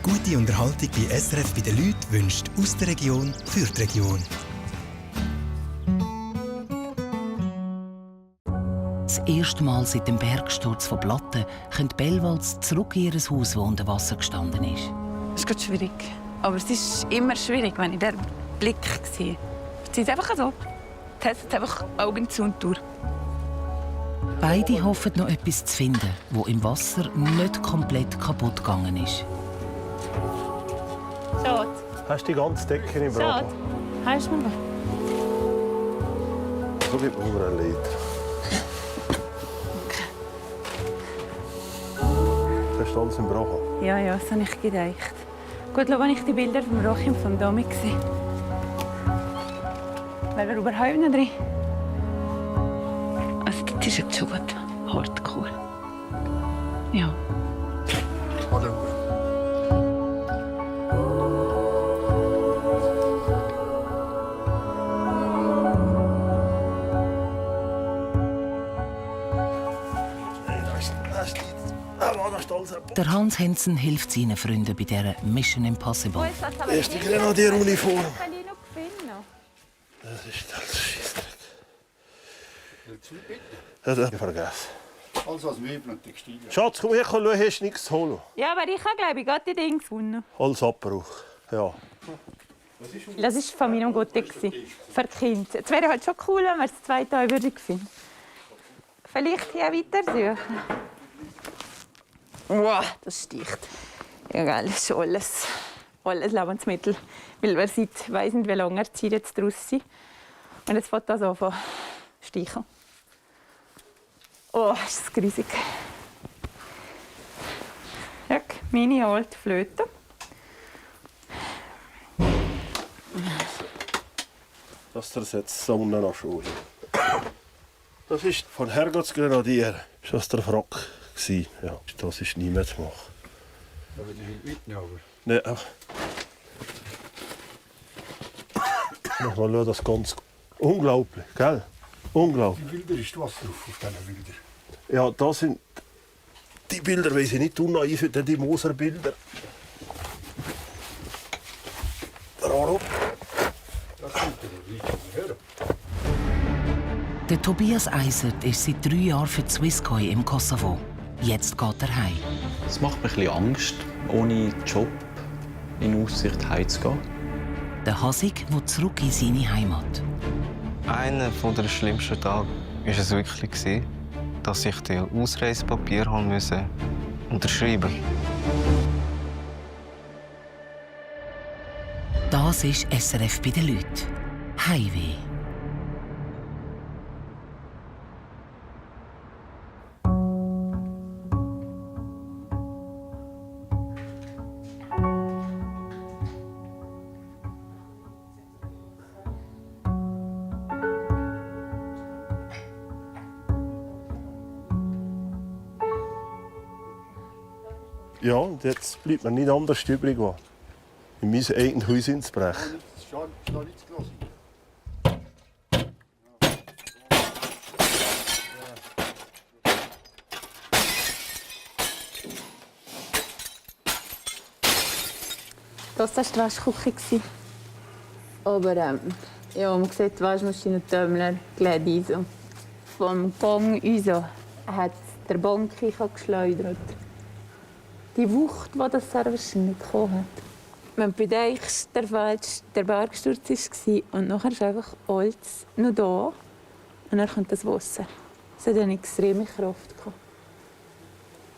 Gute Unterhaltung bei SRF bei den Leuten wünscht aus der Region für die Region. Das erste Mal seit dem Bergsturz von Platten kommt Bellwalds zurück in ihr Haus, das unter Wasser gestanden ist. Es ist gerade schwierig. Aber es ist immer schwierig, wenn ich den Blick sehe. Es ist einfach so. Es ist einfach Augen zu und durch. Beide hoffen noch etwas zu finden, das im Wasser nicht komplett kaputt gegangen ist. Schade. Hast du die ganze Decke im Schade. Braten? Hast du mir? So gibt man mir ein Lied. Hast du alles im Braten? Ja, das habe ich gedacht. Gut, schau, als ich die Bilder von Joachim von Domi gesehen. Wäre er überhaupt nicht drin? Also, das ist jetzt schon gut hardcore. Ja. Hallo. Der Hans Hensen hilft seinen Freunden bei dieser Mission Impossible. Erste Grenadieruniform. Das ist alles Scheissdreck. Das habe ich vergessen. Alles als Möbel und Textilien. Schatz, komm her, schau, hast du nichts zu holen. Ja, aber ich habe, glaube ich, gerade die Dinge gefunden. Alles Abbruch. Ja. Das war von meinem Gute für die Kinder. Es wäre halt schon cool, wenn wir das zweite auch finden würden. Vielleicht hier weiter suchen. Wow, das sticht. Ja, geil, das ist alles Lebensmittel. Weil wir seit weiss nicht wie langer Zeit jetzt draus sind. Und jetzt fängt das an zu steichen. Oh, ist das grusig. Schau, meine alte Flöte. Das ersetzt Sonnenanschule. Das ist von Herrgottsgrenadier. Ist das der Frack gewesen? Ja, das ist nie mehr zu machen. Da will ich mitnehmen, aber... Nein, ach. Mal schauen, das ganz unglaublich, gell? Unglaublich. Die Bilder ist was drauf auf diesen Bildern. Ja, das sind die Bilder, weil sie nicht unnaiv sind, die Moser-Bilder. Der Arup. Das sind die Leute, die hören. Der Tobias Eisert ist seit 3 Jahren für die Swisscom im Kosovo. Jetzt geht er heim. Es macht mir ein bisschen Angst, ohne Job in Aussicht heimzugehen. Der Hasig will zurück in seine Heimat. Einer der schlimmsten Tage war es wirklich, dass ich die Ausreisepapier unterschreiben musste. Das ist SRF bei den Leuten. Heimweh. Ja, und jetzt bleibt mir nicht anders übrig, als in mein eigenes Haus hinzubrechen. Das ist noch nichts gelassen. Das war die Waschküche. Aber ja, man sieht die Waschmaschine Tömmler gelegt. So. Vom Gang unser hat der Bank geschleudert. Die Wucht, die das sehr wahrscheinlich bekommen hat. Wenn bei Deich der Bergsturz war und nachher ist einfach alles noch da und dann kommt das Wasser. Es hat eine extreme Kraft gehabt.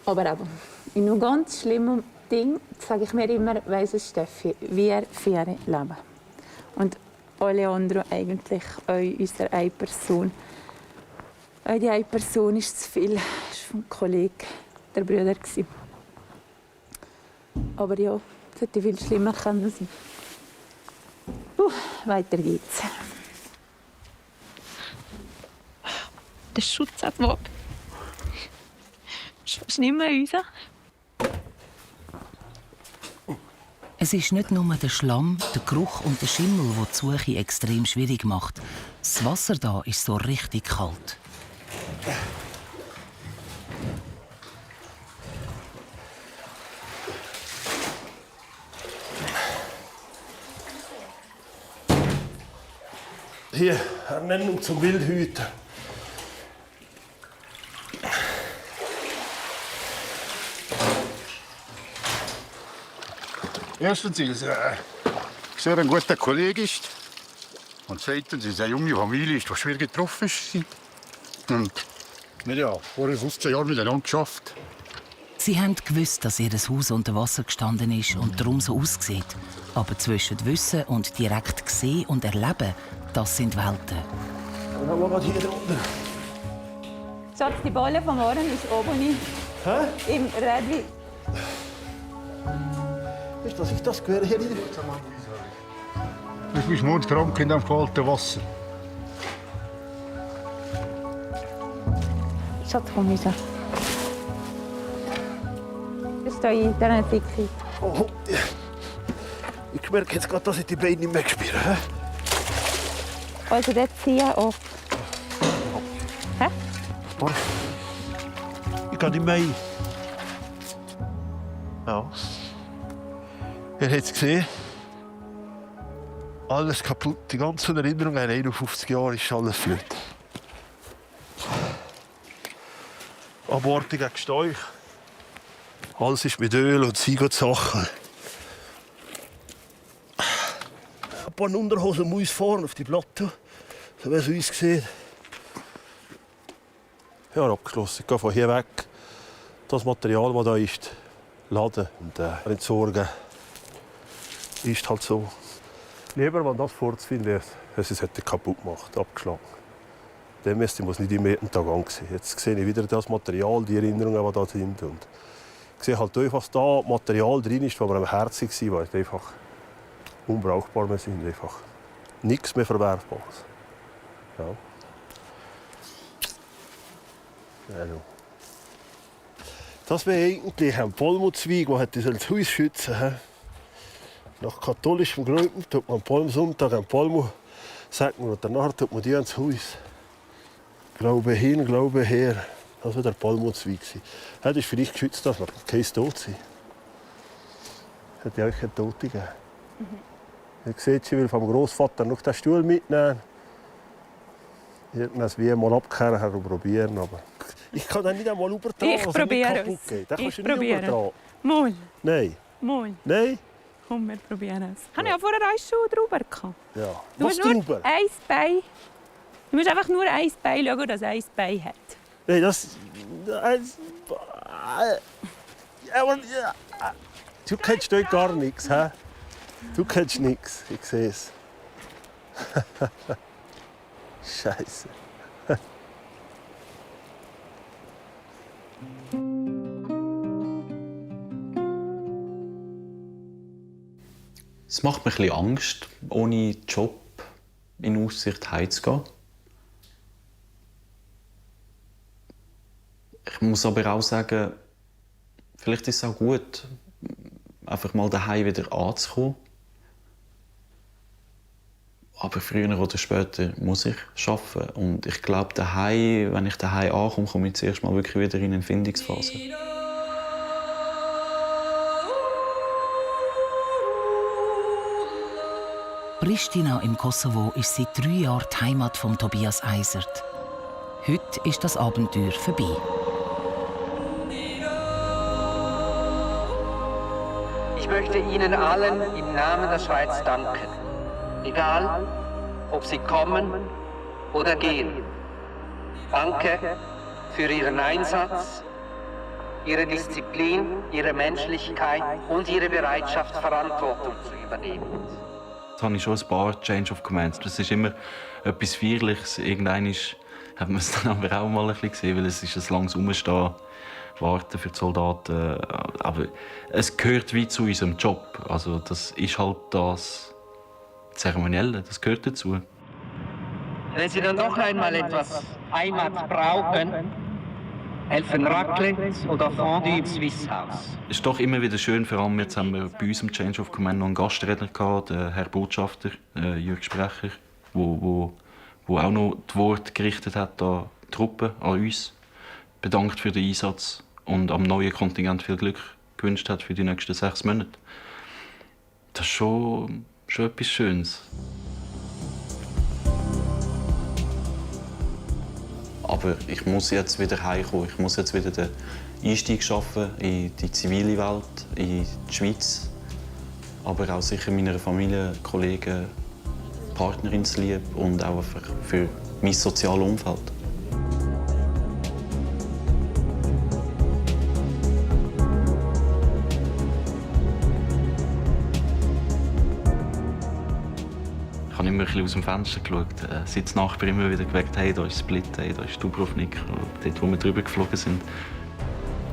Aber eben, in einem ganz schlimmen Ding sage ich mir immer, weiss es Steffi, wir 4 leben. Und alle anderen eigentlich, auch unsere eine Person. Auch die eine Person ist zu viel. Das war vom Kollegen, der Bruder. Aber ja, es hätte viel schlimmer sein können. Weiter geht's. Der Schutz hat ab. Ist nicht mehr unser. Es ist nicht nur der Schlamm, der Geruch und der Schimmel, die die Suche extrem schwierig macht. Das Wasser da ist so richtig kalt. hier Ernennung zum Wildhüter. Erstens, weil er sehr ein guter Kollege ist. Und zweitens, weil es eine junge Familie ist, die schwer getroffen ist. Und wir haben vorher 15 Jahre miteinander geschafft. Sie haben gewusst, dass ihr Haus unter Wasser gestanden ist und darum so aussieht. Aber zwischen Wissen und direkt sehen und erleben, das sind Welten. Und dann mal hier unten. Schatz, die Bolle vom Morgen ist oben im Rädchen. Weißt du, dass ich das gehöre hier rein? Ich bin mondkrank in dem kalten Wasser. Schatz, komm raus. Ich stehe in dieser Dicke. Oh, ich merke jetzt gerade, dass ich die Beine nicht mehr spüre. Also dort ziehen auf. Hä? Ich kann nicht mehr rein. Ja. Ihr habt es gesehen. Alles kaputt. Die ganze Erinnerung an 51 Jahre ist alles flöte. Abortung gegen Steuch. Alles ist mit Öl und Zeug und Sachen. Ein paar Unterhosen muss fahren auf die Platte. So wie es uns sieht. Ja, abgeschlossen. Ich gehe von hier weg. Das Material, das da ist, laden und entsorgen. Ist halt so. Lieber, wenn das vorzufinden, als es kaputt gemacht, abgeschlagen. Dem muss nicht im jeden Tag ansehen. Jetzt sehe ich wieder das Material, die Erinnerungen, die da sind. Und ich sehe halt einfach, was da Material drin ist, das mir am Herzen war, weil es einfach unbrauchbar mehr sind. Einfach nichts mehr Verwerfbares. Ja. Also. Das wäre eigentlich ein Palmzweig, der das Haus schützen soll. Nach katholischem Glauben tut man am Palmsonntag einen Palm segnen und danach tut man die ins Haus. Glaube hin, Glaube her. Das war der Palmzweig. Das ist vielleicht geschützt, dass man kein Tod sein. Es hat ja auch keine Tote gegeben. Ihr seht, sie will vom Großvater noch den Stuhl mitnehmen. Irgendwas wie mal abkehren und probieren. Aber ich kann den nicht einmal übertragen. Ich probiere es. Den kannst du nicht übertragen. Mal. Nein. Mal. Nein? Komm, wir probieren es. Ich habe ja vorher eine Schuhe drüber gehabt. Ja. Du Was musst nur drüber? ein Bein. Du musst einfach nur ein Bein schauen, dass ein Bein hat. Nein, das... Du kennst dort gar nichts, hä? Du kennst nichts, ich sehe es. Scheiße. Es macht mir ein bisschen Angst, ohne Job in Aussicht heimzugehen. Ich muss aber auch sagen, vielleicht ist es auch gut, einfach mal daheim wieder anzukommen. Aber früher oder später muss ich arbeiten. Und ich glaube, daheim, wenn ich daheim ankomme, komme ich zuerst mal wirklich wieder in eine Findungsphase. Pristina im Kosovo ist seit 3 Jahren die Heimat von Tobias Eisert. Heute ist das Abenteuer vorbei. Ich möchte Ihnen allen im Namen der Schweiz danken. Egal, ob Sie kommen oder gehen. Danke für Ihren Einsatz, Ihre Disziplin, Ihre Menschlichkeit und Ihre Bereitschaft, Verantwortung zu übernehmen. Jetzt habe ich schon ein paar Change of Commands. Das ist immer etwas Feierliches. Irgendwann hat man es dann aber auch mal ein bisschen gesehen, weil es ist ein langes Umstehen, Warten für die Soldaten. Aber es gehört wie zu unserem Job. Also das ist halt das Zeremonielle, das gehört dazu. Wenn Sie dann doch einmal etwas Heimat brauchen, helfen Raclette oder Fondue im Swisshaus. Es ist doch immer wieder schön, vor allem jetzt haben wir bei uns im Change of Command noch einen Gastredner gehabt, den Herr Botschafter, Jürg Sprecher, wo auch noch die Worte gerichtet hat an die Truppe, an uns, bedankt für den Einsatz und am neuen Kontingent viel Glück gewünscht hat für die nächsten 6 Monate. Das ist schon etwas Schönes. Aber ich muss jetzt wieder heimkommen. Ich muss jetzt wieder den Einstieg schaffen in die zivile Welt, in die Schweiz. Aber auch sicher meiner Familie, Kollegen, Partnerinsliebe und auch für mein soziales Umfeld. Ich habe immer ein bisschen aus dem Fenster geschaut, seit die Nachbarn immer wieder geweckt, hey, da ist Split, hey, da ist Dubrovnik, dort, wo wir drüber geflogen sind.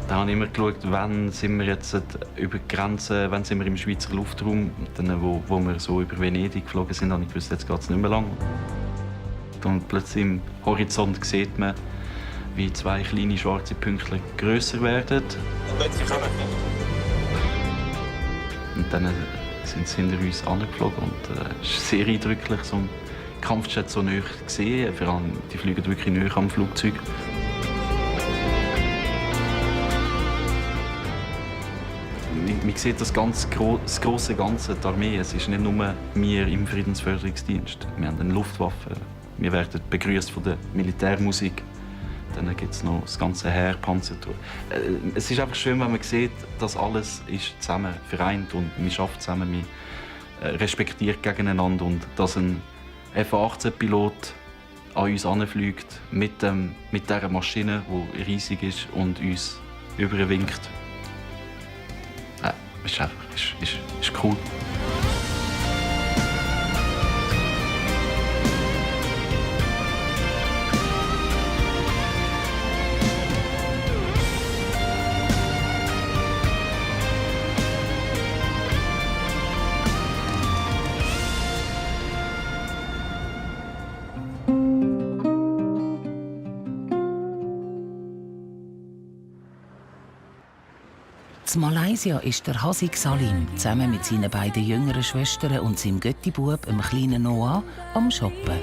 Da habe ich immer geschaut, wann sind wir jetzt über die Grenze, wann sind wir im Schweizer Luftraum. Dann, wo wir so über Venedig geflogen sind, habe ich gewusst, jetzt geht es nicht mehr lang. Und plötzlich im Horizont sieht man, wie 2 kleine schwarze Pünktchen grösser werden. Und dann sind sie hinter uns angeflogen und es ist sehr eindrücklich, so einen Kampfjet so nahe zu sehen. Vor allem, die fliegen wirklich nahe am Flugzeug. Man sieht das grosse Ganze, die Armee. Es ist nicht nur wir im Friedensförderungsdienst. Wir haben eine Luftwaffe. Wir werden begrüßt von der Militärmusik. Dann gibt es noch das ganze Heer, Panzertruppen. Es ist einfach schön, wenn man sieht, dass alles ist zusammen vereint und man arbeitet zusammen, man respektiert gegeneinander und dass ein F-18-Pilot an uns heranfliegt mit dieser Maschine, die riesig ist und uns überwinkt. Ist cool. In Malaysia ist der Hasik Salim zusammen mit seinen beiden jüngeren Schwestern und seinem Göttibub, dem kleinen Noah, am Shoppen.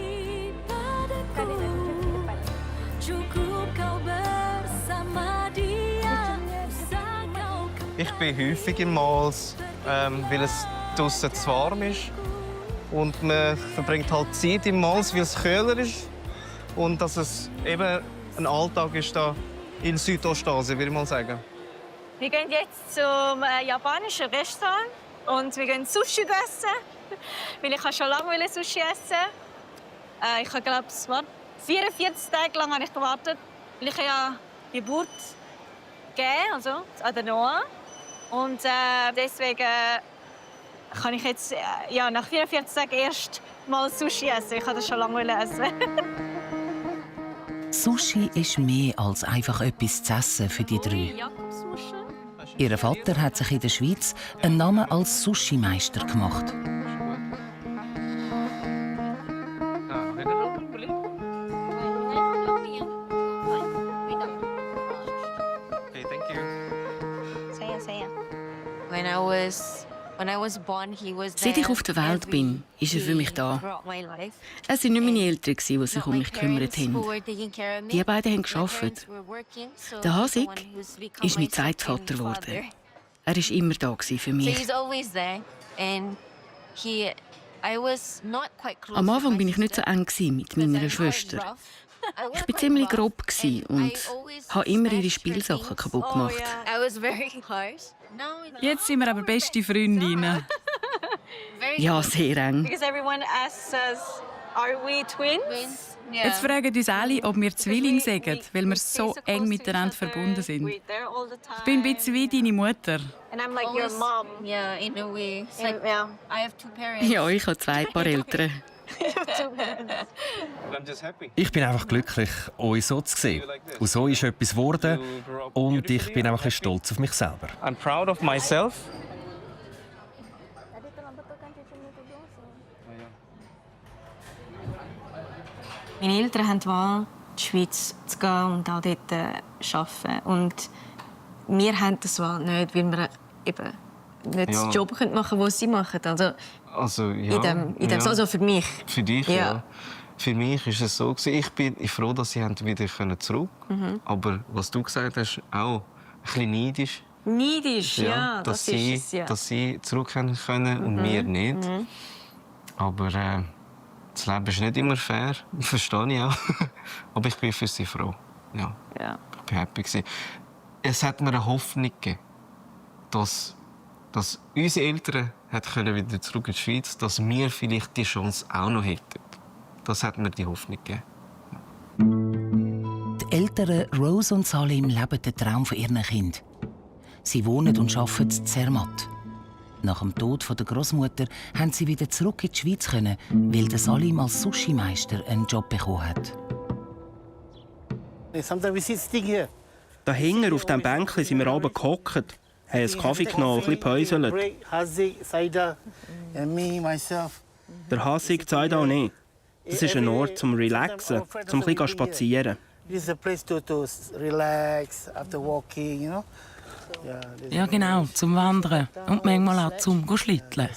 Ich bin häufig im Malls, weil es draussen zu warm ist. Und man verbringt halt Zeit im Malls, weil es kühler ist. Und dass es eben ein Alltag ist da in Südostasien, würde ich mal sagen. Wir gehen jetzt zum japanischen Restaurant und wir gehen Sushi essen. Weil ich schon lange Sushi essen. Ich glaube, 44 Tage lang habe ich gewartet, weil ich ja Geburt gegeben, also an der Noah. Und deswegen kann ich jetzt nach 44 Tagen erst mal Sushi essen. Ich wollte das schon lange essen. Sushi ist mehr als einfach etwas zu essen für die drei. Ihr Vater hat sich in der Schweiz einen Namen als Sushi-Meister gemacht. Okay, thank you. Seit ich auf der Welt bin, ist er für mich da. Es waren nicht meine Eltern, die sich um mich gekümmert haben. Die beiden haben gearbeitet. Der Hasik ist mein Zweitvater geworden. Er war immer da für mich. Am Anfang war ich nicht so eng mit meiner Schwester. Ich war ziemlich grob und habe immer ihre Spielsachen kaputt gemacht. Jetzt sind wir aber beste Freundinnen. Ja, sehr eng. Jetzt fragen uns alle, ob wir Zwillinge sind, weil wir so eng miteinander verbunden sind. Ich bin ein bisschen wie deine Mutter. Ja, ich habe 2 Paar Eltern. Ich bin einfach glücklich, euch so zu sehen. Und so ist etwas geworden und ich bin einfach ein bisschen stolz auf mich selber. I'm proud of myself. Meine Eltern haben die Wahl, in die Schweiz zu gehen und auch dort zu arbeiten. Und wir haben das Wahl nicht, weil wir eben nicht den Job machen können, den sie machen. Also, ja, in dem also für mich. Für dich, ja. Für mich war es so. Ich bin froh, dass sie wieder zurück können. Aber was du gesagt hast, auch ein bisschen neidisch. Neidisch, ja, das ist es, ja. Dass sie zurück können und wir nicht. Aber Das Leben ist nicht immer fair, das verstehe ich auch. Aber ich bin für sie froh. Ja. Ich war happy. Es hat mir eine Hoffnung gegeben, dass unsere Eltern wieder zurück in die Schweiz, dass wir vielleicht die Chance auch noch hätten. Das hat mir die Hoffnung gegeben. Die Eltern Rose und Salim leben den Traum von ihren Kindern. Sie wohnen und arbeiten in Zermatt. Nach dem Tod der Großmutter haben sie wieder zurück in die Schweiz können, weil der Salim als Sushi-Meister einen Job bekommen hat. Da hinten auf diesem Bänkchen sind wir oben gehockt, haben einen Kaffee genommen, ein bisschen gepäuselt. Der Hasik, Zaida und ich. Das ist ein Ort zum Relaxen, zum ein bisschen spazieren. Ja, genau, zum Wandern und manchmal auch zum Schlitteln.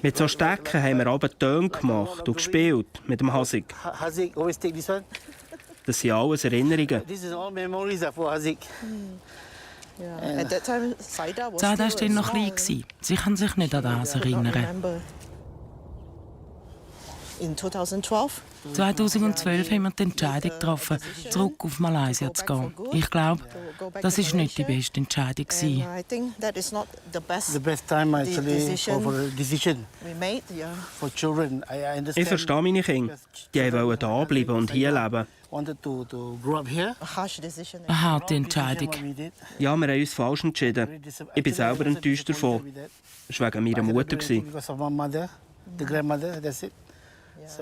Mit so Stecken haben wir abends Töne gemacht und gespielt mit dem Hasik. Das sind alles Erinnerungen. Zaida war dann noch klein. Sie kann sich nicht an das erinnern. 2012 haben wir die Entscheidung getroffen, zurück auf Malaysia zu gehen. Ich glaube, das war nicht die beste Entscheidung. Ich verstehe meine Kinder. Die wollten hier bleiben und hier leben. Eine harte Entscheidung. Ja, wir haben uns falsch entschieden. Ich bin selber enttäuscht davon. Das war wegen meiner Mutter.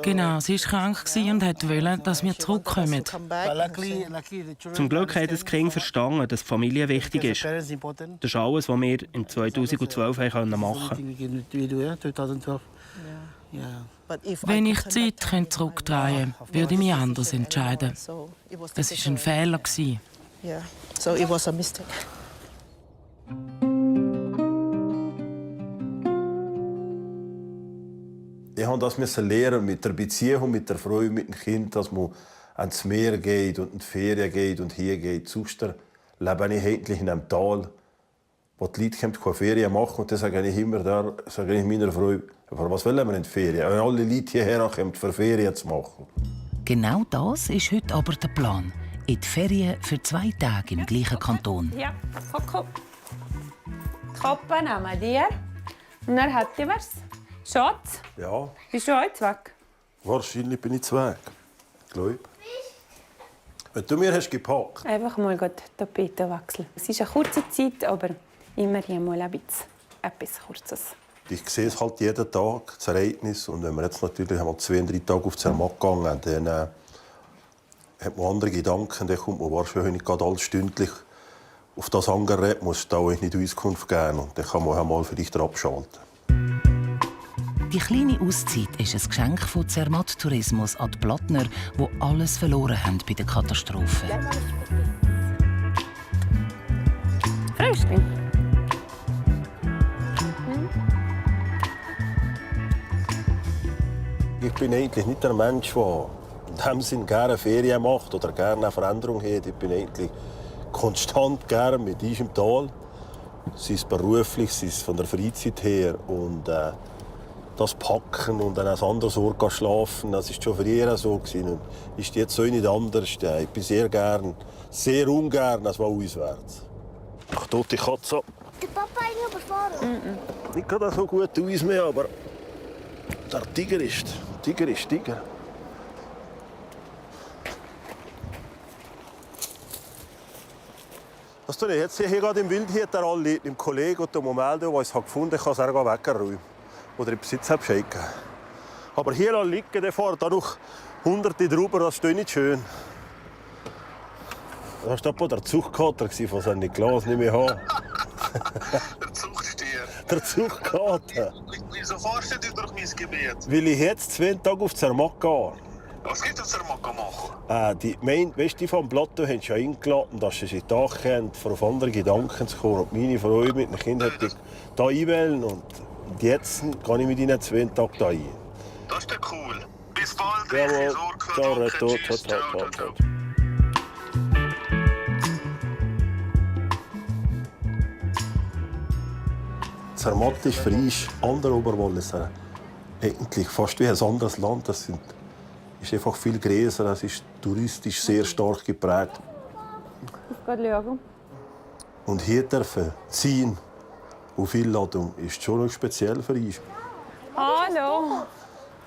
Genau, sie war krank und wollte, dass wir zurückkommen. Zum Glück hat das Kind verstanden, dass die Familie wichtig ist. Das ist alles, was wir in 2012 machen konnten. Wenn ich die Zeit zurückdrehen könnte, würde ich mich anders entscheiden. Es war ein Fehler. Ich musste das lernen mit der Beziehung, mit der Freude, mit dem Kind, dass man ans Meer geht und in die Ferien geht und hier geht. Sonst lebe ich eigentlich in einem Tal, wo die Leute keine Ferien machen. Und dann sage ich immer meiner Frau, aber was wollen wir in die Ferien? Wenn alle Leute hierher kommen, für Ferien zu machen. Genau das ist heute aber der Plan. In die Ferien für 2 Tage im gleichen Kanton. Ja, Coco. Kappe nehmen dir. Und dann hat ihr was. Schatz? Ja. Bist du heute weg? Wahrscheinlich bin ich weg. Glaube. Wenn du mir hast gepackt. Einfach mal die Tapete wechseln. Es ist eine kurze Zeit, aber immerhin mal etwas Kurzes. Ich sehe es halt jeden Tag, das Ereignis. Und wenn wir jetzt natürlich einmal 2, 3 Tage auf Zermatt gegangen, dann hat man andere Gedanken. Dann kommt man wahrscheinlich nicht gerade alles stündlich auf das Angerät, muss da auch nicht Auskunft geben. Und dann kann man einmal vielleicht abschalten. Die kleine Auszeit ist ein Geschenk von Zermatt Tourismus an die Plattner, die alles verloren haben bei der Katastrophe. Frühstück. Ich bin eigentlich nicht der Mensch, der in dem Sinn gerne Ferien macht oder gerne eine Veränderung hat. Ich bin eigentlich konstant gerne mit uns im Tal. Sei es beruflich, sei es von der Freizeit her. Und das Packen und dann an ein anderes Ort schlafen, das war schon früher so. Und ist jetzt so nicht anders. Ich bin sehr ungern als auswärts. Ach, tote Katze. Der Papa hat ihn überfahren. Nicht gerade so gut aus mehr, aber der Tiger ist Tiger. Was tue ich jetzt? Hier gerade im Wild hier alle im Kollegen und dem melden, der es gefunden hat, kann es auch wegräumen. Oder im Besitz abschicken. Aber hier liegen, der fährt da noch Hunderte drüber, das ist nicht schön. Das war der Zuchtkater, von seinem Glas nicht mehr haben. Der Zuchtstier. Der Zuchtkater. Wieso fährst du durch mein Gebiet? Weil ich jetzt 2 Tage auf Zermatt gehe. Was gibt es Zermatt machen? Die vom Plateau haben schon eingeladen, dass sie sich da kennen, auf andere Gedanken zu kommen. Und meine Freude mit dem Kind hat ich hier einwählen. Und jetzt gehe ich mit ihnen 2 Tage hier ein. Das ist ja cool. Bis bald. Jawohl. Ciao, Reto. Ciao. Zermatt ist frisch, andere Oberwollen. eigentlich fast wie ein anderes Land. Das ist einfach viel größer, es ist touristisch sehr stark geprägt. Und hier dürfen ziehen auf Einladung ist schon noch speziell für uns. Hallo.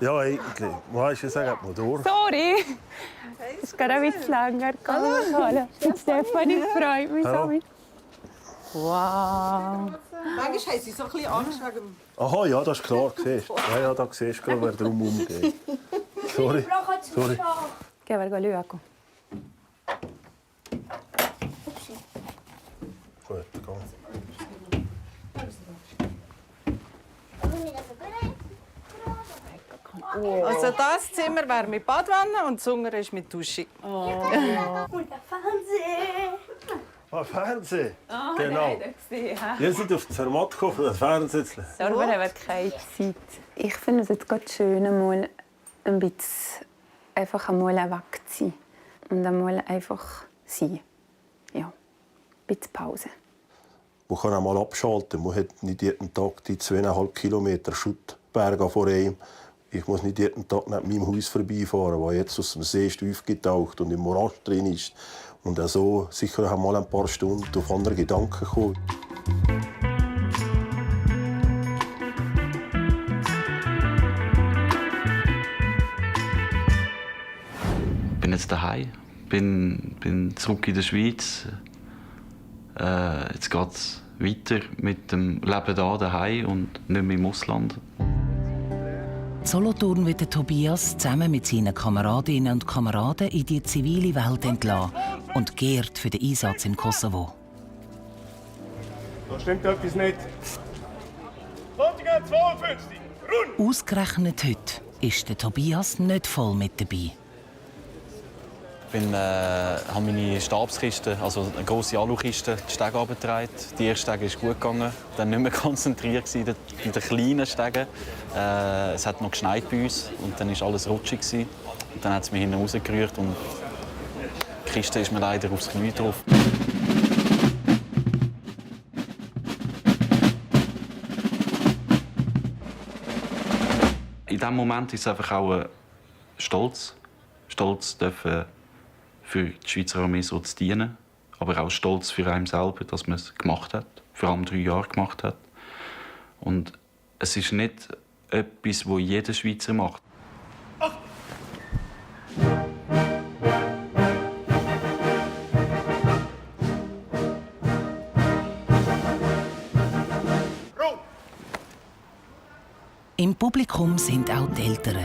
Ja, eigentlich. Weißt du, sag mal durch. Sorry. Es geht ein bisschen länger. Hallo. Stefanie, freut mich so. Wow. Manchmal haben sie so ein bisschen Angst wegen... Aha, ja, das ist klar. Siehst. Ja, da siehst du gerade, wer drum umgeht. Sorry. Sorry. Gehen wir schauen. Gut, geh. Also das Zimmer wäre mit Badwanne und das andere ist mit Dusche. Und der Fernseher. Ah, Fernsehen. Ah, genau. Wir sind auf Zermatt gekommen, das Fernsehen. Darüber haben wir keine Zeit. Ich finde es jetzt gerade schön, einmal ein bisschen einfach einmal weg zu sein. Und einmal einfach sein. Ja, ein bisschen Pause. Man kann auch mal abschalten. Man hat nicht jeden Tag die 2,5 Kilometer Schuttberge vor einem. Ich muss nicht jeden Tag neben meinem Haus vorbeifahren, das jetzt aus dem See ist aufgetaucht und im Morast drin ist. Und auch so sicher mal ein paar Stunden auf andere Gedanken kommen. Ich bin jetzt daheim, bin zurück in der Schweiz. Jetzt geht es weiter mit dem Leben hier daheim und nicht mehr im Ausland. Solothurn wird Tobias zusammen mit seinen Kameradinnen und Kameraden in die zivile Welt entlassen und gehrt für den Einsatz im Kosovo. Da stimmt etwas nicht. Kontingent 52, rund! Ausgerechnet heute ist der Tobias nicht voll mit dabei. Ich habe meine Stabskiste, also eine grosse Alukiste, die Stege runtergetragen. Die erste Stege ist gut gegangen. Dann nicht mehr konzentriert bei den kleinen Stegen. Es hat noch geschneit bei uns und dann war alles rutschig. Und dann hat es mich hinten rausgerührt und die Kiste ist mir leider aufs Knie drauf. In diesem Moment ist es einfach auch Stolz. Stolz dürfen für die Schweizer Armee so zu dienen, aber auch Stolz für einen selber, dass man es gemacht hat, vor allem 3 Jahre gemacht hat. Und es ist nicht etwas, das jeder Schweizer macht. Im Publikum sind auch die Eltern.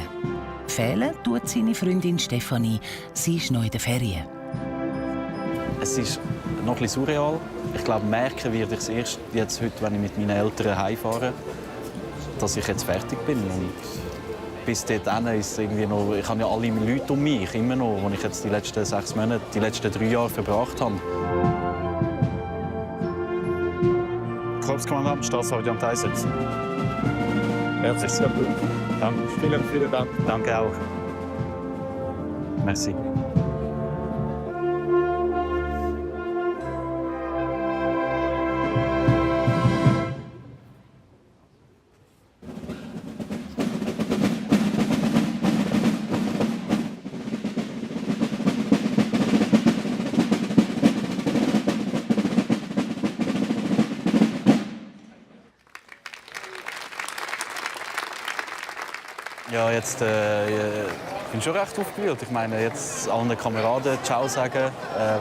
Fehlen tut seine Freundin Stefanie. Sie ist noch in den Ferien. Es ist noch ein bisschen surreal. Ich glaube, merken werde ich es erst jetzt heute, wenn ich mit meinen Eltern heimfahre, dass ich jetzt fertig bin. Und bis dahin ist es irgendwie noch. Ich habe ja alle Leute um mich, immer noch, die ich jetzt die letzten 6 Monate, die letzten 3 Jahre verbracht habe. Korpskommandant, Staatsadjutant einsetzen. Herzlichen Dank. Vielen Dank. Danke auch. Merci. Ja, jetzt ich bin schon recht aufgewühlt. Ich meine, jetzt allen Kameraden Ciao sagen,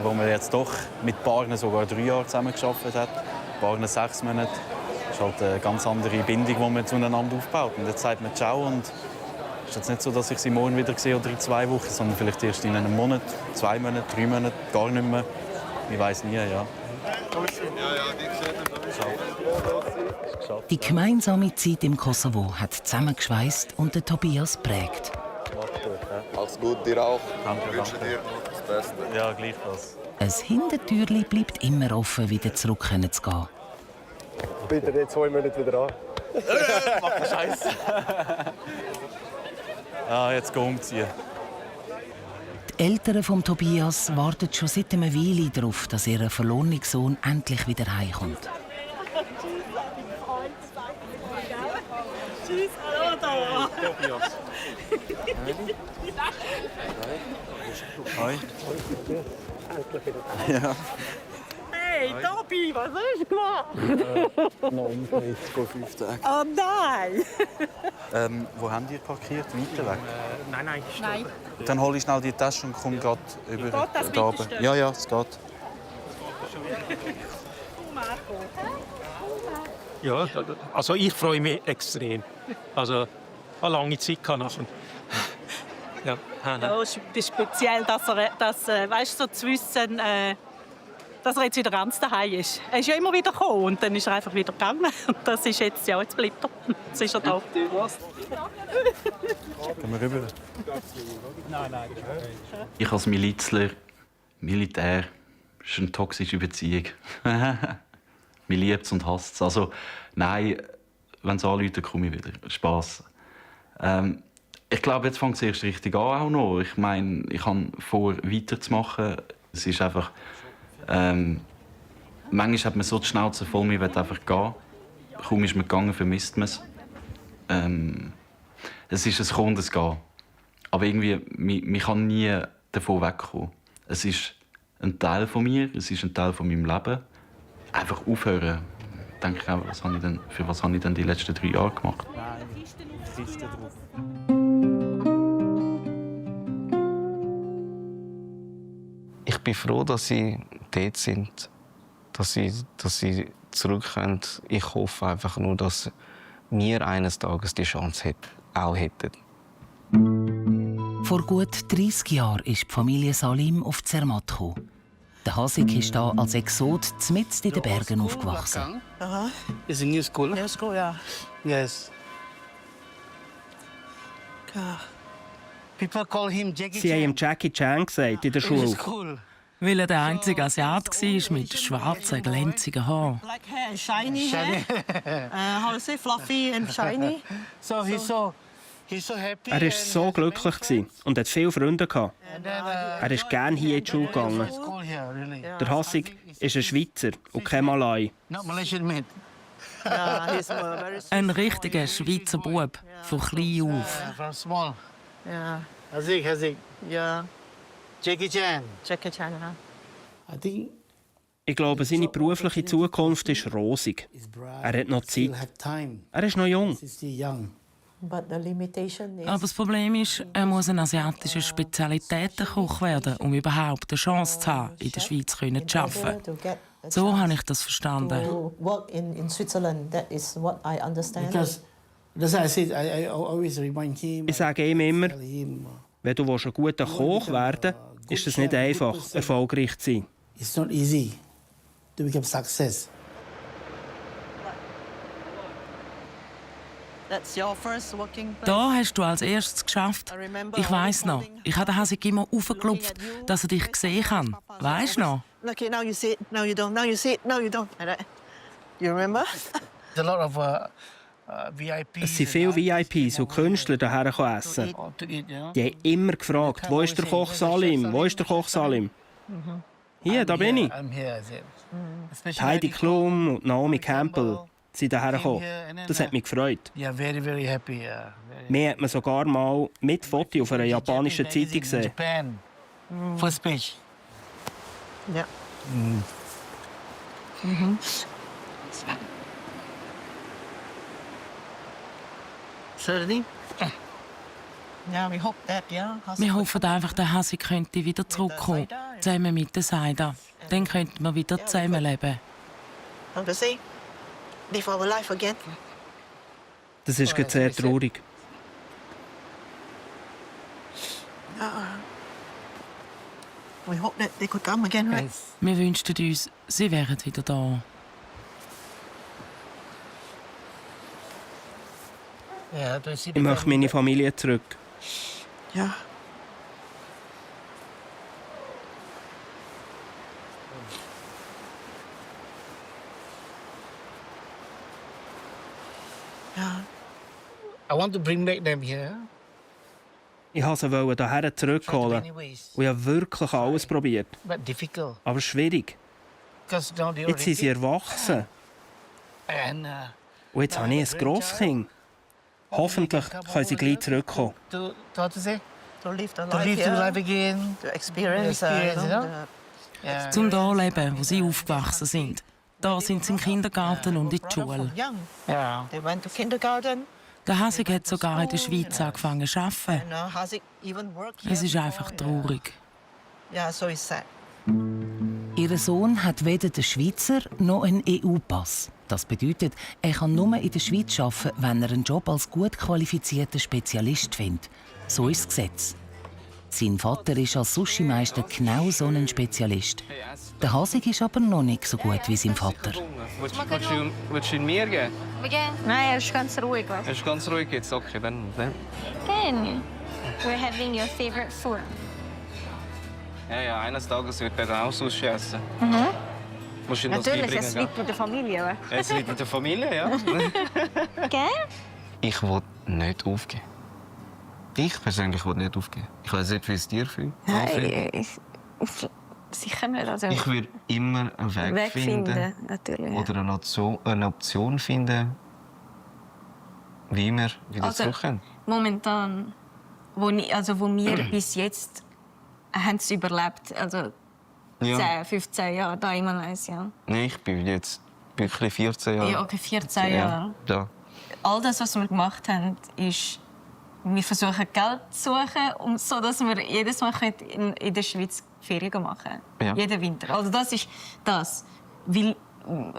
wo man jetzt doch mit Paaren sogar 3 Jahre zusammengearbeitet hat. Paaren 6 Monate. Das ist halt eine ganz andere Bindung, die man zueinander aufbaut. Und jetzt sagt man Ciao und es ist jetzt nicht so, dass ich sie morgen wieder sehe oder in 2 Wochen, sondern vielleicht erst in einem Monat, 2 Monate, 3 Monate, gar nicht mehr. Ich weiß nie, ja. Die gemeinsame Zeit im Kosovo hat zusammengeschweißt und den Tobias prägt. Alles gut, dir auch. Danke, ich wünsche dir das Beste. Ja, gleichfalls. Ein Hintertürli bleibt immer offen, wieder zurück zu gehen. Bitte nicht 2 Monate wieder an. Mach den Scheiß. Ja, jetzt geh umziehen. Die Eltern von Tobias warten schon seit einer Weile darauf, dass ihr verlorener Sohn endlich wieder heimkommt. Tschüss, hallo da. Hoi. Ja. Hey, Tobi, was hast du gemacht? Noch umgekehrt vor 5 Tagen. Oh nein! Wo haben die parkiert? Weiter weg? Nein. Dann hole ich schnell die Tasche und komme gerade über Geht das da oben. weiterstehen? Ja, es geht. Ja, also ich freue mich extrem. Also eine lange Zeit kann nachher. Ja, ja, es ist speziell, dass weißt, so zu wissen, dass er jetzt wieder ganz daheim ist. Er ist ja immer wieder gekommen und dann ist er einfach wieder gegangen. Und das ist jetzt, ja, jetzt bleibt er. Jetzt ist er da. Gehen wir rüber? Nein. Ich als Milizler, Militär, ist eine toxische Beziehung. Man liebt es und hasst es. Also, nein, wenn es anruft, komme ich wieder. Spass. Ich glaube, jetzt fängt es erst richtig an. Auch noch. Ich meine, ich habe vor, weiterzumachen. Es ist einfach... manchmal hat man so die Schnauze voll, man will einfach gehen. Kaum ist man gegangen, vermisst man es. Es ist ein Kommen, es Gehen. Aber irgendwie, man kann nie davon wegkommen. Es ist ein Teil von mir, es ist ein Teil von meinem Leben. Einfach aufhören. Denke ich auch, für was habe ich denn die letzten 3 Jahre gemacht? Kiste drauf. Ich bin froh, dass sie dort sind, dass sie zurück können. Ich hoffe einfach nur, dass wir eines Tages die Chance auch hätten. Vor gut 30 Jahren ist die Familie Salim auf Zermatt gekommen. Der Hasik ist hier als Exot mitten in den Bergen aufgewachsen. Is a new school? New school, ja. Yes. People call him Jackie Sie haben ihm Jackie Chan gesagt in der Schule. Weil er der einzige Asiat war mit schwarzen, glänzigen Haaren. Black hair, shiny hair. How to say, fluffy and shiny. So he's so happy. Er war so glücklich und hat viele Freunde gehabt. Er ist gerne hier in die Schule gegangen. Der Hasik ist ein Schweizer und kein Malai. Ein richtiger Schweizer Bub, von klein auf. Ja. Hasik. Ja. Jackie Chan. Jackie Chan, ja. Ich glaube, seine berufliche Zukunft ist rosig. Er hat noch Zeit. Er ist noch jung. Aber das Problem ist, er muss ein asiatischer Spezialitätenkoch werden, um überhaupt eine Chance zu haben, in der Schweiz zu arbeiten. So habe ich das verstanden. Ich sage ihm immer, wenn du ein guter Koch werden willst, ist es nicht einfach, erfolgreich zu sein. It's not easy to become success. That's your first working place. Da hast du als erstes geschafft. Ich weiss noch, ich habe den Hasik immer aufgeklopft, dass er dich sehen kann. Weißt du noch? Okay, now you see it, now you don't, now you see it, now you don't. You remember? A lot of VIPs. Es sind viele VIPs und Künstler hierher essen. Die haben immer gefragt, wo ist der Koch Salim? Wo ist der Koch Salim? Hier, da bin ich. Heidi Klum und Naomi Campbell sind hierher gekommen. Das hat mich gefreut. Mir hat man sogar mal mit Foto auf einer japanischen Zeitung gesehen. First page. Ja. Ja, we hope that, yeah. Wir hoffen einfach, der Hasik könnte wieder zurückkommen, zusammen mit der Saida. Dann könnten wir wieder zusammenleben. And to say, live our life again. Das ist gerade sehr traurig. We hope that they could come again, right? Wir wünschten uns, sie wären wieder da. Ich möchte meine Familie zurück. Ja. Ja. I want to bring back them here. Ich wollte sie hierher zurückholen. Und ich habe wirklich alles probiert. But difficult. Aber schwierig. Jetzt sind sie erwachsen. Und jetzt habe ich ein Grosskind. Hoffentlich können sie gleich zurückkommen. To live the life again, to experience, Zum da leben, wo sie aufgewachsen sind. Da sind sie im Kindergarten und in der Schule. Yeah. They went to kindergarten. Der Hasig hat sogar in der Schweiz angefangen zu arbeiten. Hasik even worked here Es ist before, einfach traurig. Yeah, so it's sad. Ihr Sohn hat weder den Schweizer noch einen EU-Pass. Das bedeutet, er kann nur in der Schweiz arbeiten, wenn er einen Job als gut qualifizierter Spezialist findet. So ist das Gesetz. Sein Vater ist als Sushi-Meister genau so ein Spezialist. Der Hasig ist aber noch nicht so gut wie sein Vater. Willst du ihn mir geben? Nein, er ist ganz ruhig. Er ist ganz ruhig jetzt. Okay, dann. Ken, we're having your favorite food. Ja, eines Tages wird er dann auch Sushi essen. Mhm. Musst du ihm das Natürlich, beibringen, es gell? liegt mit der Familie. Es liegt mit der Familie, ja. Gell? Ich will nicht aufgeben. Ich persönlich will nicht aufgeben. Ich weiß nicht, wie es dir fühlt. Nein, sicher nicht. Also, Ich würde immer einen Weg finden. Natürlich. Ja. Oder eine Option finden, wie wir wieder Also, zurückkommen. Momentan, wo wir bis jetzt haben es überlebt, also Ja. 10, 15 Jahre da in Malaysia. Nein, ich bin jetzt wirklich 14 Jahre. Ja, okay, 14 Jahre. Ja. All das, was wir gemacht haben, ist, wir versuchen Geld zu suchen, so dass wir jedes Mal in der Schweiz Ferien machen können. Ja. Jeden Winter. Also das ist das. Weil,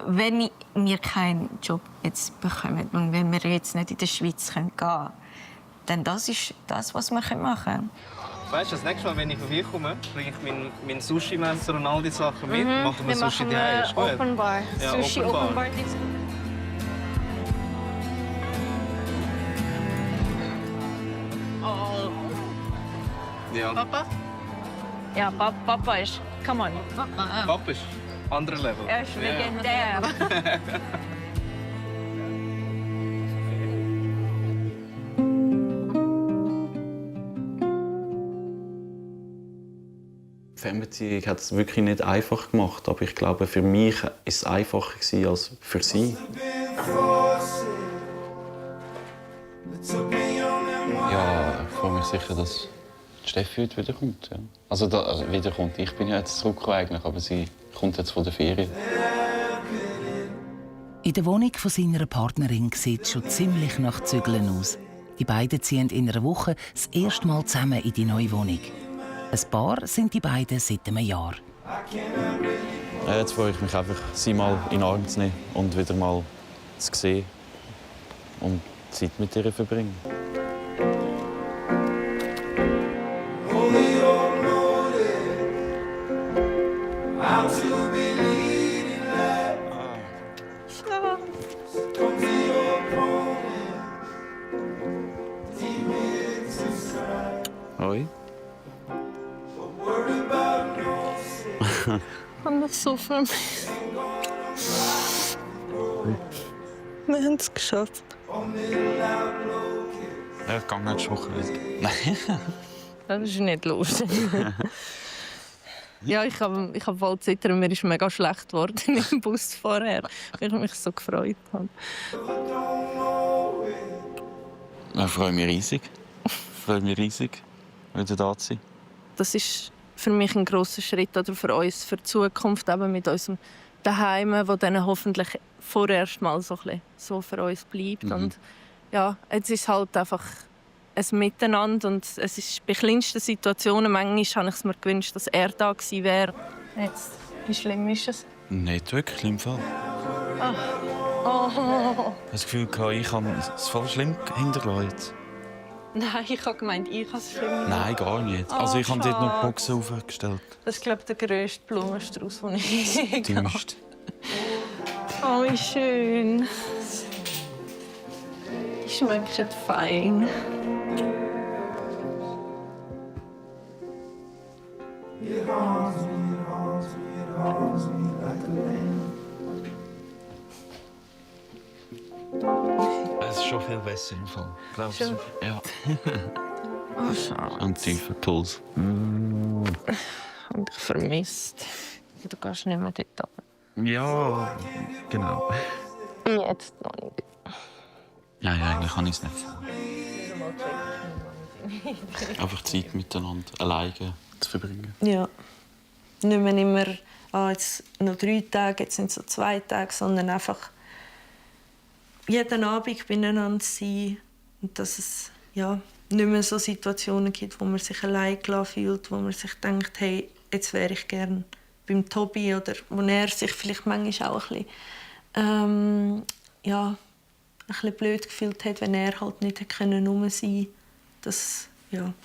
wenn wir keinen Job jetzt bekommen und wenn wir jetzt nicht in der Schweiz gehen können, dann das ist das, was wir machen können. Weißt du, das nächste Mal, wenn ich vorbeikomme, bringe ich mein Sushi-Messer und all die Sachen mit. Mhm. Machen wir Sushi machen daheim. Ist gut? Open Bar. Ja, Sushi Open Bar. Open Bar. Oh. Ja. Papa? Ja, Papa ist. Come on. Papa ist anderes Level. Er ist legendär. Die Fernbeziehung hat es wirklich nicht einfach gemacht, aber ich glaube, für mich war es einfacher als für sie. Ja, ich freue mich sicher, dass Steffi heute wiederkommt. Ja. Also wiederkommt. Ich bin ja jetzt zurück eigentlich, aber sie kommt jetzt von der Ferien. In der Wohnung von seiner Partnerin sieht es schon ziemlich nach Zügeln aus. Die beiden ziehen in einer Woche das erste Mal zusammen in die neue Wohnung. Ein Paar sind die beiden seit einem Jahr. Ja, jetzt freue ich mich einfach, sie mal in den Arm zu nehmen und wieder mal zu sehen und Zeit mit ihr zu verbringen. Hoi. Ich habe mich so vermisst. Wir haben es geschafft. Ja, ich gehe nächste Woche wieder. Das ist nicht lustig. Ja, ich hab voll zittern. Mir ist mega schlecht geworden im Bus vorher, weil ich mich so gefreut habe. Ich freue mich riesig. Wieder da zu sein. Das ist für mich ein grosser Schritt oder für uns, für die Zukunft, eben mit unserem Daheim, wo dann hoffentlich vorerst mal so, so für uns bleibt. Mhm. Und ja, jetzt ist halt einfach ein Miteinander und es ist bei kleinsten Situationen, manchmal habe ich es mir gewünscht, dass er da gewesen wäre. Jetzt, wie schlimm ist es? Nicht wirklich im Fall. Oh. Ich habe das Gefühl, ich habe es voll schlimm hintergelassen. Nein, ich habe gemeint, ich habe es schlimm. Nein, gar nicht. Oh, Also ich habe dort noch die schade. Boxen aufgestellt. Das ist, glaube ich, der grösste Blumenstrauß, den ich je Die gehabt Mist. habe. Oh, wie schön. Die schmecken fein. Es ist schon viel besser im Fall. Glaubst du? Schon? Ja. Oh, schade. Ein tiefer Puls. Und ich vermisst. Du gehst nicht mehr dort runter. Ja, genau. Ja. jetzt noch nicht. Nein, eigentlich kann ich es nicht. Einfach Zeit miteinander, alleine zu verbringen. Ja. Nicht mehr immer, jetzt noch 3 Tage, jetzt sind es so 2 Tage, sondern einfach jeden Abend beieinander sein. Und dass es nicht mehr so Situationen gibt, wo man sich allein gelassen fühlt, wo man sich denkt, hey, jetzt wäre ich gern beim Tobi, oder wo er sich vielleicht manchmal auch ein bisschen blöd gefühlt hat, wenn er halt nicht rum sein konnte, das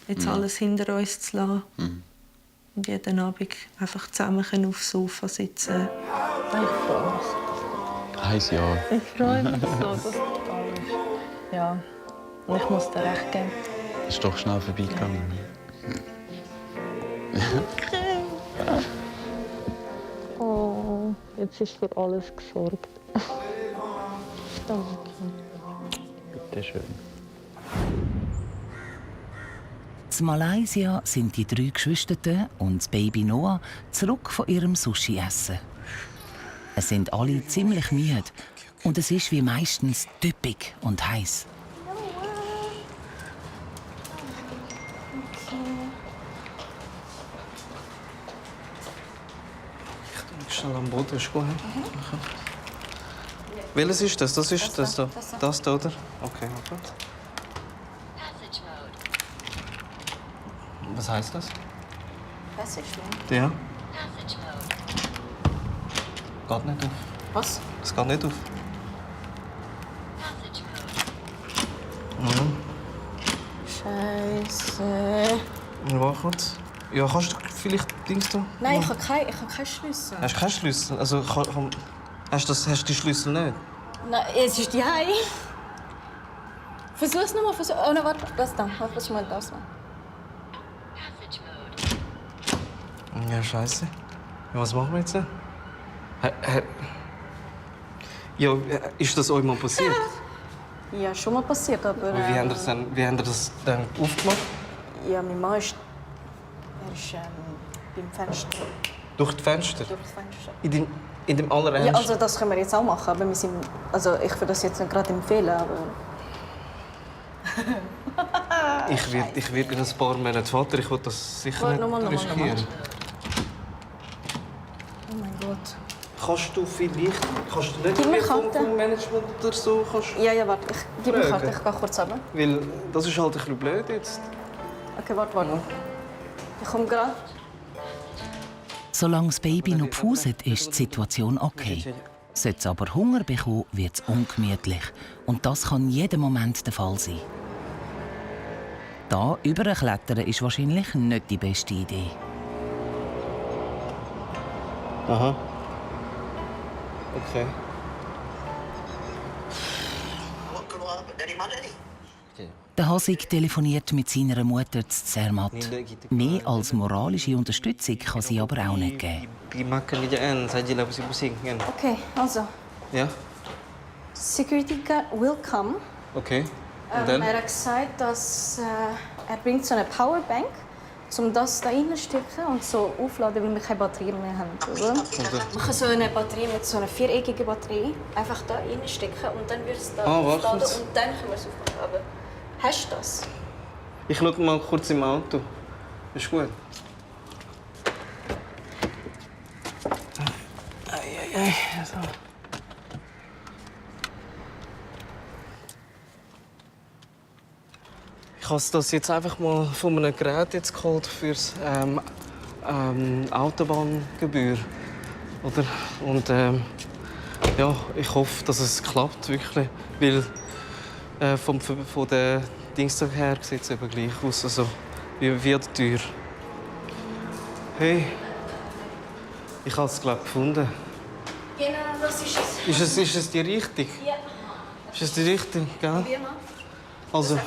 jetzt alles hinter uns zu lassen. Und jeden Abend einfach zusammen aufs Sofa sitzen. Ich freue mich. Heiß ja. Ich freue mich so, dass du da bist. Ja, und ich muss dir recht geben. Ist doch schnell vorbeigegangen. Oh, jetzt ist für alles gesorgt. Danke. Bitte schön. In Malaysia sind die 3 Geschwister und das Baby Noah zurück von ihrem Sushi-Essen. Es sind alle ziemlich müde und es ist wie meistens typisch und heiß. Ich schnell am Boden, ist gut. Welches ist das? Das ist das da. Das da, oder? Okay, gut. Was heißt das? Passage Mode? Ja. Geht nicht auf. Was? Es geht nicht auf. Scheiße. Warte kurz. Ja, kannst du vielleicht Dings da? Nein, ich habe keinen Schlüssel. Hast du keinen Schlüssel? Also, hast du die Schlüssel nicht? Nein, es ist die Hei. Versuch's nochmal. Oh nein, warte, das da. Warte, was ist mal das? Ja, scheiße. Ja, was machen wir jetzt? Ja, ist das euch mal passiert? Ja, schon mal passiert, aber... Wie habt ihr das dann aufgemacht? Ja, mein Mann ist... Er ist beim Fenster. Durch die Fenster? Durch das Fenster. In dem allerersten? Ja, also das können wir jetzt auch machen, aber wir sind... Also ich würde das jetzt nicht gerade empfehlen, aber... Ich werde in ein paar Monate Vater. Ich will das sicher nicht riskieren. Oh mein Gott. Kannst du nicht Gib mir Karte. vom Management oder so? Ja, warte. Gib mir Karte. Ich gehe kurz runter. Weil das ist halt ein bisschen blöd jetzt. Okay, warte. Ich komme gerade. Solange das Baby noch pfuset, ist die Situation okay. Sollte es aber Hunger bekommen, wird es ungemütlich. Und das kann jeden Moment der Fall sein. Da überklettern ist wahrscheinlich nicht die beste Idee. Aha. Okay. Der Hasig telefoniert mit seiner Mutter in Zermatt. Mehr als moralische Unterstützung kann sie aber auch nicht geben. Pekerjaan sajalah pusing-pusing kan. Okay, also. Ja. Security guard will come. Okay. Und dann? Er hat gesagt, dass er bringt so eine Powerbank, um das da reinzustecken und so aufladen, weil wir keine Batterie mehr haben. Oder? Man kann so eine Batterie mit so einer 4-eckigen Batterie einfach da reinstecken und dann wird es da aufladen und dann können wir es aufmachen. Aber hast du das? Ich schaue mal kurz im Auto. Ist gut. So. Ich habe das jetzt einfach mal von einem Gerät jetzt geholt fürs Autobahngebühr, oder? Und ja, ich hoffe, dass es klappt wirklich, weil von der Dings her sieht es eben gleich aus, also wie an der Tür. Hey, ich habe es gefunden. Genau, das ist es. Ist es die Richtung? Ja. Ist es die Richtung, gell? Probier mal. Also,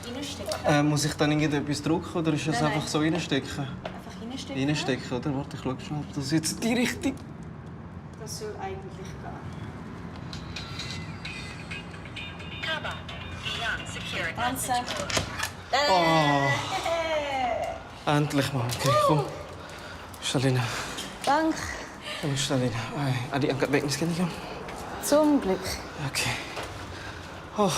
Reinstecken. muss ich dann irgendetwas drücken oder ist es Nein, einfach so reinstecken? Einfach reinstecken. Reinstecken, oder? Warte, ich schaue schnell, ob das jetzt die Richtung. Das soll eigentlich gehen. Oh. Endlich mal. Okay, komm. Stell rein. Danke. Komm, stell rein. Adik angkat beg ni sekali, kan? Zum Glück. Okay. Oh.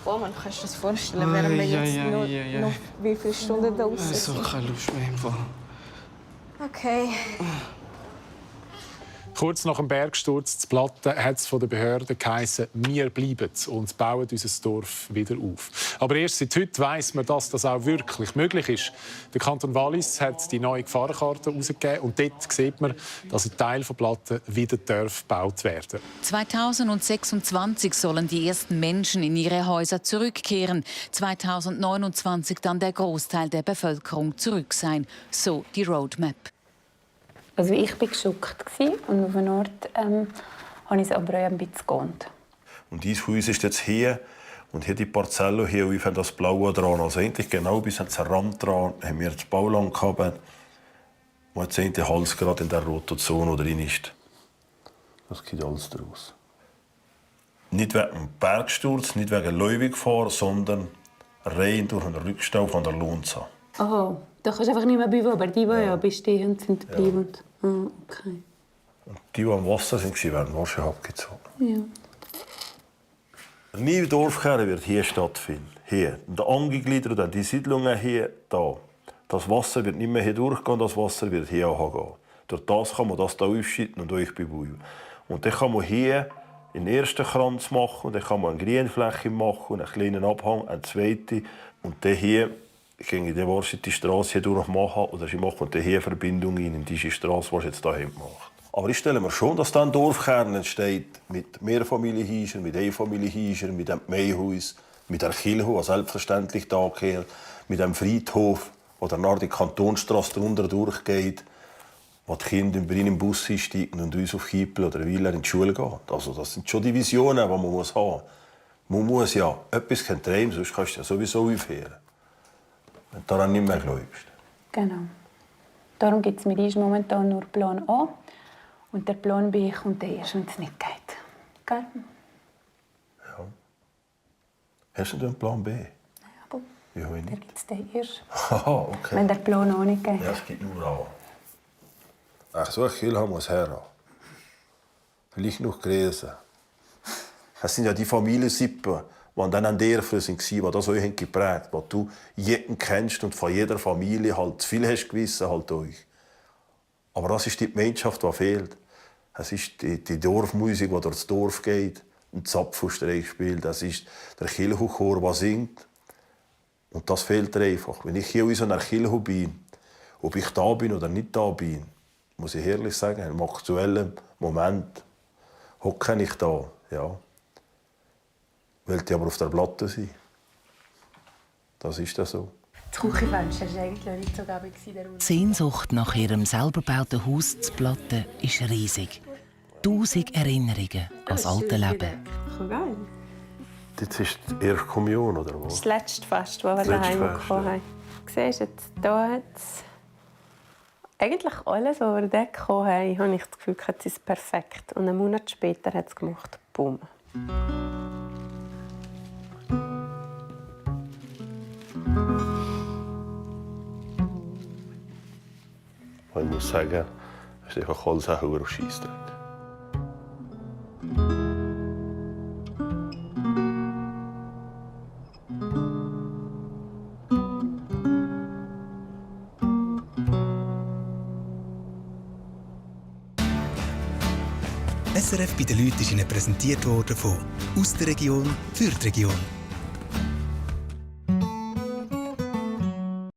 Oh man, kannst du dir das vorstellen, während wir jetzt noch wie viele Stunden da draußen Ich habe keine Lust mehr im Fall. Okay. Kurz nach dem Bergsturz zu Platten hat es von den Behörden geheißen, wir bleiben und bauen unser Dorf wieder auf. Aber erst seit heute weiss man, dass das auch wirklich möglich ist. Der Kanton Wallis hat die neue Gefahrenkarte herausgegeben und dort sieht man, dass ein Teil von Platten wieder gebaut werden. 2026 sollen die ersten Menschen in ihre Häuser zurückkehren. 2029 dann der Großteil der Bevölkerung zurück sein. So die Roadmap. Also ich war geschockt und auf eine Art habe ich es aber auch ein bisschen gegönnt. Und dieses Haus ist jetzt hier und hier die Parzelle hier, wie das Blaue dran. Also eigentlich genau bis ans Rand dran haben wir das Bauland gehabt, wo jetzt der Hals gerade in der roten Zone drin ist. Das geht alles daraus. Nicht wegen dem Bergsturz, nicht wegen Leuwiggefahr, sondern rein durch den Rückstau von der Lonza. Oh, da kannst du einfach nicht mehr bleiben, aber die, die ja bestehen, sind geblieben. Ja. Oh, okay. Und die, die am Wasser waren, werden wahrscheinlich abgezogen. Ja. Der neue Dorfkern wird hier stattfinden. Hier. Und angegliedert an die Siedlungen hier, da. Das Wasser wird nicht mehr hier durchgehen, das Wasser wird hier gehen. Durch das kann man das hier aufschütten und euch bebauen. Und dann kann man hier den ersten Kranz machen, und dann kann man eine Grünfläche machen, einen kleinen Abhang, einen zweiten. Und dann hier ging ich wahrscheinlich die Straße hier durch machen, oder sie machen dann hier Verbindungen in diese Straße, die sie jetzt hier macht. Aber ich stelle mir schon, dass da ein Dorfkern entsteht mit Mehrfamilienhäusern, mit Einfamilienhäusern, mit dem Gemeindehaus, mit der Kirche, die selbstverständlich da gehört, mit dem Friedhof, der nach die Kantonstrasse drunter durchgeht, wo die Kinder in den Bus einsteigen und uns auf Kiepel oder Weiler in die Schule gehen. Also das sind schon die Visionen, die man haben muss. Man muss ja etwas träumen, sonst kannst du ja sowieso aufhören. Wenn du daran nicht mehr glaubst. Genau. Darum gibt es mit uns momentan nur Plan A. Und der Plan B kommt erst, wenn es nicht geht. Gell? Ja. Hast du denn einen Plan B? Ja, aber ja, der gibt es dann erst. Aha, okay. Wenn der Plan A nicht geht. Ja, es gibt nur A. Ach, so viel haben wir es her. Vielleicht noch gelesen. Es sind ja die Familiensippen, die dann an der Dörfer waren, die das euch geprägt haben, die du jeden kennst und von jeder Familie halt zu viel hast gewissen, halt euch. Aber das ist die Gemeinschaft, die fehlt. Es ist die Dorfmusik, die durch das Dorf geht, ein Zapfenstreich spielt. Es ist der Kirchenchor, der singt. Und das fehlt dir einfach. Wenn ich hier in so einer Kirche bin, ob ich da bin oder nicht da bin, muss ich ehrlich sagen, im aktuellen Moment hocke ich da. Ja. Wollte aber auf der Platte sein. Das ist das so. Das Küchenfenster war eigentlich noch nicht so gäbig. Die Sehnsucht nach ihrem selber gebauten Haus zu Platten ist riesig. 1000 Erinnerungen an das alte Leben. Geil. Das ist die erste Kommunion, oder was? Das ist das letzte Fest, das wir daheim gekommen haben. Siehst du, jetzt hier hat es eigentlich alles, was wir dort gekommen haben, habe ich das Gefühl, es ist perfekt. Und einen Monat später hat es gemacht. Boom. Ich muss sagen, es ist einfach alles ein hoher Scheissdreck. SRF bei den Leuten ist Ihnen präsentiert worden von «Aus der Region für die Region».